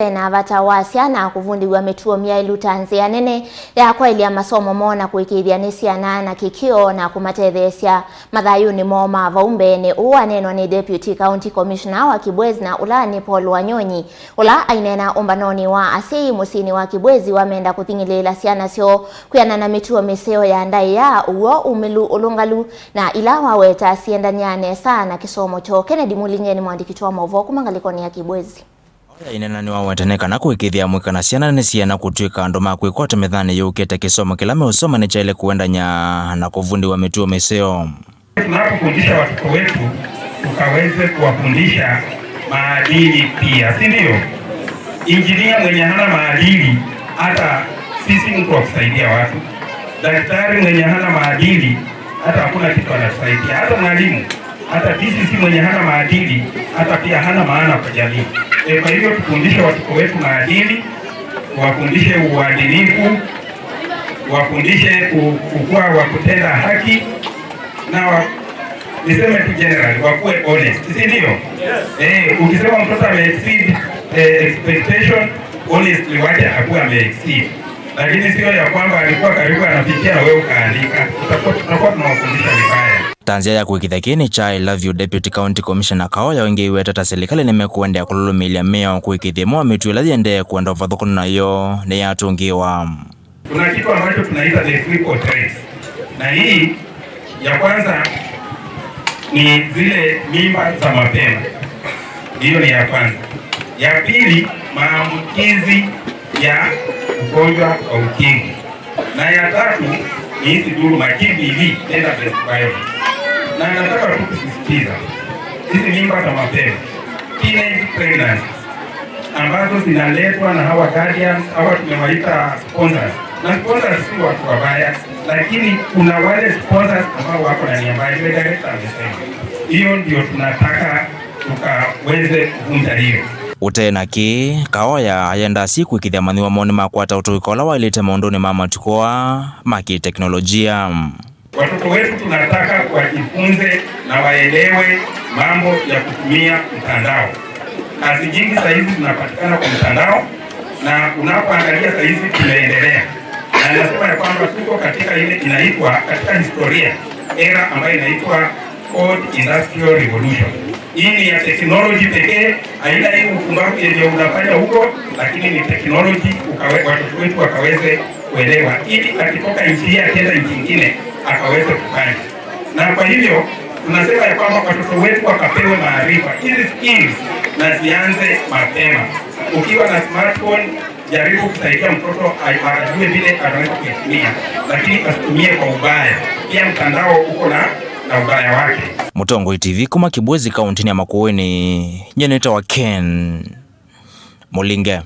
Na vata wa syana kuvundiwa mituo myailu ta nzia nene ya kwailya masomo moo na kuikithya ni syana na kikio na kumatetheesya mathayuni moo ma vau mbeeni. Uu anenwa ni Deputy County Commissioner wa Kibwezi na ula ni Paul Wanyonyi ula ainena umbanoni wa asyai musyini wa Kibwezi wamenda kuthingilila syana syoo kwiana na mituo miseo ya ndaia, uwo, umilu, ulungalu na ila waweta siendania nesa na kisomo choo. Kennedy Mulinge ni mwandiki wa mauvoo kumangalikoni ya Kibwezi. Inena ni wawetane kuikithia mwika na syana ni siana kutwika andu ma kwikwata mithani yukite kisomo kila meusoma ni chaile kuendanya na kuvundiwa mituo miseo. Tunapofundisha watoto wetu tukaweze kuwafundisha maadili pia, si ndio? Injinia mwenye hana maadili hata sisi mtu wa kusaidia watu, daktari mwenye hana maadili hata hakuna kitu anatusaidia, hata mwalimu, hata DCC mwenye hana maadili hata pia hana maana kwa jamii. Kwa hivyo tufundishe watoto wetu maadili, wafundishe uadilifu, wafundishe kukua wa kutenda haki na niseme tu general wakuwe honest, si ndio? Yes. Ukisema mtoto ame exceed expectation, honestly wache akuwe ame exceed, lakini sio ya kwamba alikuwa karibu anafikia na wewe ukaandika, tutakuwa tunawafundisha vibaya. Tanzia ya kuikitha kini cha I love you, Deputy County Commissioner Kaoya wingi iweta ta serikali nimekuendea kululumilia mĩao kuikithia mituo ila yendee kuenda uvathukanu nayo ni yatungiwa. Kuna kitu ambacho tunaita the triple threats, na hii ya kwanza ni zile mimba za mapema, hiyo ni ya kwanza. Ya pili, maambukizi ya ugonjwa wa ukimwi, na ya tatu ni hizi dhuluma GBV, gender based violence. Na nataka tu kusisitiza hizi mimba za mapema, teenage pregnancies, ambazo zinaletwa na hawa guardians, hawa tumewaita sponsors. Na sponsors si watu wabaya, lakini kuna wale sponsors ambao wako na nia mbaya. Yule director amesema hiyo ndio tunataka tukaweze kuvunja hiyo. Utena ki Kaoya ayenda sikwikithia amanyĩw'a moo nĩmakwata ũtũĩka ũla waĩlĩte maũndũnĩ ma matukũ ma kiteknolojia. Watoto wetu tunataka wajifunze na waelewe mambo ya kutumia mtandao. Kazi nyingi saa hizi zinapatikana kwa mtandao, na unapoangalia saa hizi tumeendelea, na nasema ya kwamba tuko katika ile inaitwa katika historia era ambayo inaitwa Fourth Industrial Revolution. Hii ni ya technology pekee, haina hii upumbavu yenye unafanya huko, lakini ni technology, watoto wetu wakaweze kuelewa, ili akitoka nchi hii akienda nchi nyingine akaweze kufanya. Na kwa hivyo tunasema ya kwamba watoto wetu wakapewe maarifa, hizi skills na zianze mapema. Ukiwa na smartphone, jaribu kusaidia mtoto ajue vile anaweza kuitumia, lakini asitumie kwa ubaya. Pia mtandao uko na ubaya wake. Mutongoi TV kuma Kibwezi, kaunti ya Makueni, nyeneta wa Ken Mulinge.